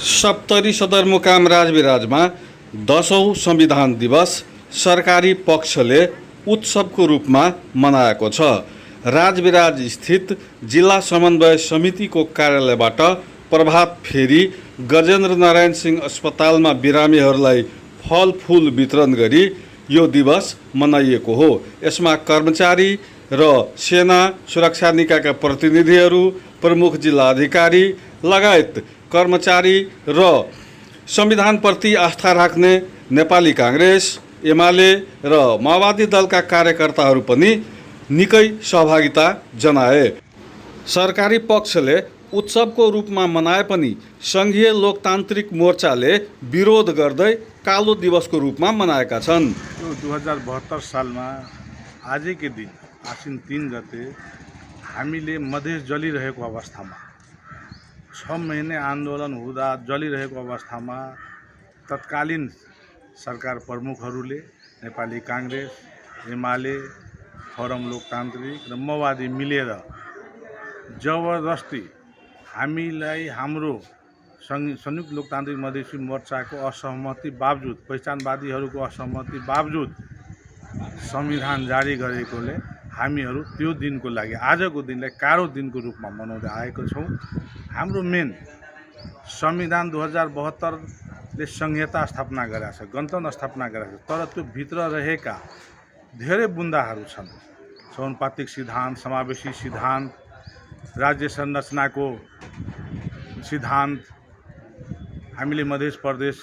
सप्तरी सदरमुकाम राजविराजमा 10औं संविधान दिवस सरकारी पक्षले उत्सवको रूपमा मनाएको छ। राजविराज स्थित जिल्ला समन्वय समितिको कार्यालयबाट प्रभात फेरी गजेन्द्र नारायण सिंह अस्पतालमा बिरामीहरूलाई फलफुल वितरण गरी यो दिवस मनाइएको हो। यसमा कर्मचारी र सेना सुरक्षा निकायका प्रतिनिधिहरू, प्रमुख जिल्ला अधिकारी लगायत कर्मचारी र संविधानप्रति आस्था राख्ने नेपाली कांग्रेस, एमाले र माओवादी दलका कार्यकर्ताहरू पनि निकै सहभागिता जनाए। सरकारी पक्षले उत्सवको रूपमा मनाए पनि संघीय लोकतान्त्रिक मोर्चाले विरोध गर्दै कालो दिवसको रूपमा मनाएका छन्। 2072 सालमा आजकै दिन आश्विन 3 गते हामीले मधेस जलिरहेको अवस्थामा 6 महिने आन्दोलन हुँदा जलिरहेको अवस्थामा तत्कालीन सरकार प्रमुखहरूले नेपाली कांग्रेस, एमाले, फोरम लोकतान्त्रिक र माओवादी मिलेर जबरजस्ती हामीलाई हाम्रो संयुक्त लोकतान्त्रिक मधेसी मोर्चाको असहमति बावजुद, पहिचानवादीहरूको असहमति बावजुद संविधान जारी गरेकोले हामीहरू त्यो दिनको लागि आजको दिनलाई कालो दिनको रूपमा मनाउँदै आएको छौँ। हाम्रो मेन संविधान 2072 ले संहिता स्थापना गरेको छ, गणतन्त्र स्थापना गरेको छ, तर त्यो भित्र रहेका धेरै बुन्दाहरू छन्। समानुपातिक सिद्धान्त, समावेशी सिद्धान्त, राज्य संरचनाको सिद्धान्त, हामीले मधेस प्रदेश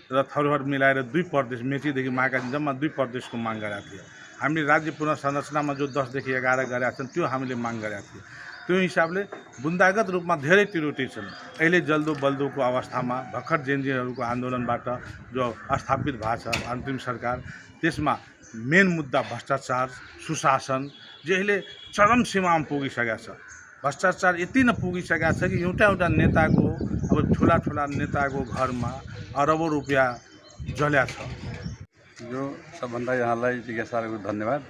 र थरहर मिलाएर 2 प्रदेश, मेचीदेखि महाकाली जम्मा 2 प्रदेशको माग गरेका थियौँ। हामीले राज्य पुनर्संरचनामा जो 10 देखि 11 गरेका छन् त्यो हामीले माग गरेका थियौँ। त्यो हिसाबले बुन्दागत रूपमा धेरै त्रुटि छन्। अहिले जल्दो बल्दोको अवस्थामा भर्खर जेनजीहरूको आन्दोलनबाट जो स्थापित भएको छ अन्तरिम सरकार, त्यसमा मेन मुद्दा भ्रष्टाचार, सुशासन जो अहिले चरम सीमामा पुगिसकेको छ। भ्रष्टाचार यति नै पुगिसकेको छ कि एउटा नेताको, अब ठुला नेताको घरमा अरबौं रुपियाँ जल्या छ। जो सबभन्दा यहाँलाई जिज्ञासाहरूको धन्यवाद।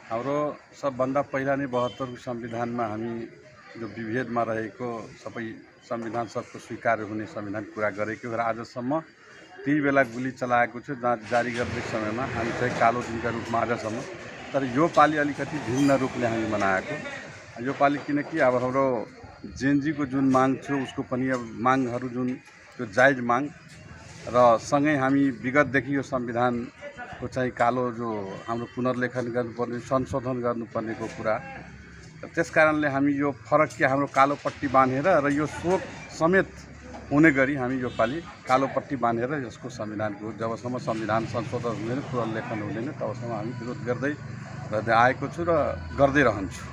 हाम्रो सबभन्दा पहिला नै 72 संविधानमा हामी जो विभेदमा रहेको सबै संविधान सबको स्वीकार हुने संविधान कुरा गरेको र आजसम्म ती बेला गुली चलाएको छ जारी गर्ने समयमा हामी चाहिँ कालो दिनका रूपमा आजसम्म। तर यो पालि अलिकति भिन्न रूपले हामी मनाएको यो पालि, किनकि अब हाम्रो जेनजीको जुन माग थियो उसको पनि अब मागहरू जुन त्यो जायज माग र सँगै हामी विगतदेखि यो संविधानको चाहिँ कालो जो हाम्रो पुनर्लेखन गर्नुपर्ने, संशोधन गर्नुपर्नेको कुरा, त्यस कारणले हामी यो फरक के हाम्रो कालो पट्टी बाँधेर र यो शोक समेत हुने गरी हामी यो पालि कालो पट्टी बाँधेर यसको संविधानको जबसम्म संविधान संशोधन हुँदैन, पुनर्लेखन हुँदैन तबसम्म हामी विरोध गर्दै आएको छु र गर्दै रहन्छु।